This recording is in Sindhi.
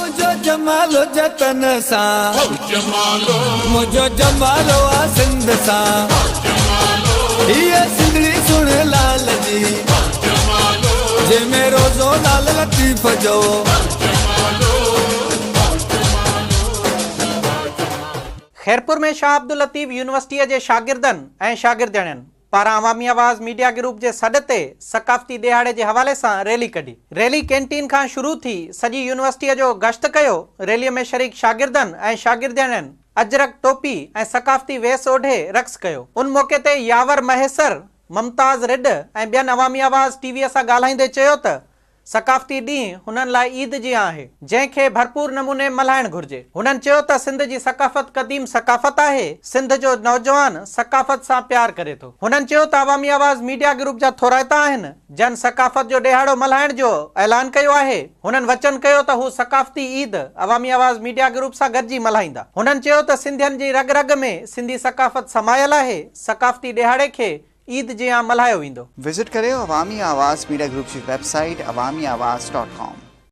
منهنجو جمالو جتن سان، منهنجو جمالو آ سنڌ سان، هيء سنڌڙي سهڻي لال جي، جنهن ۾ روزو لال لطيف جو. خيرپور ۾ شاهه عبداللطيف يونيورسٽيء جي شاگردن ۽ شاگردياڻين پاران عوامي آواز ميڊيا گروپ جي سڏ تي ثقافتي ڏهاڙي جي حوالي سان ريلي ڪڍي. ريلي ڪينٽين کان شروع ٿي سڄي يونيورسٽيء جو گشت ڪيو. ريليء ۾ شريڪ شاگردن ۽ شاگردياڻين اجرڪ ٽوپي ۽ ثقافتي ويس اوڍي رقص ڪيو. ان موقعي تي ياور مهيسر، ممتاز رڏ ۽ ٻين عوامي آواز ٽي ويء سان ڳالهائيندي چيو ته ثقافتي ڏينهن هنن لاء عيد جيان آهي، جنهن کي ڀرپور نموني ملهائڻ گهرجي. هنن چيو ته سنڌ جي ثقافت قديم ثقافت آهي، سنڌ جو نوجوان ثقافت سان پيار ڪري ٿو. هنن چيو ته عوامي آواز ميڊيا گروپ جا ٿورائتا آهن، جن ثقافت جو ڏهاڙو ملهائڻ جو اعلان ڪيو آهي. هنن وچن ڪيو ته هو ثقافتي عيد عوامي آواز ميڊيا گروپ سان گڏجي ملهائيندا. هنن چيو ته سنڌين جي رڳ رڳ ۾ سنڌي ثقافت سمايل آهي، ثقافتي ڏهاڙي کي عيد جيان ملهايو ويندو. وزٽ ڪريو عوامي آواز ميڊيا گروپ جي web site Awami Awaz dot com.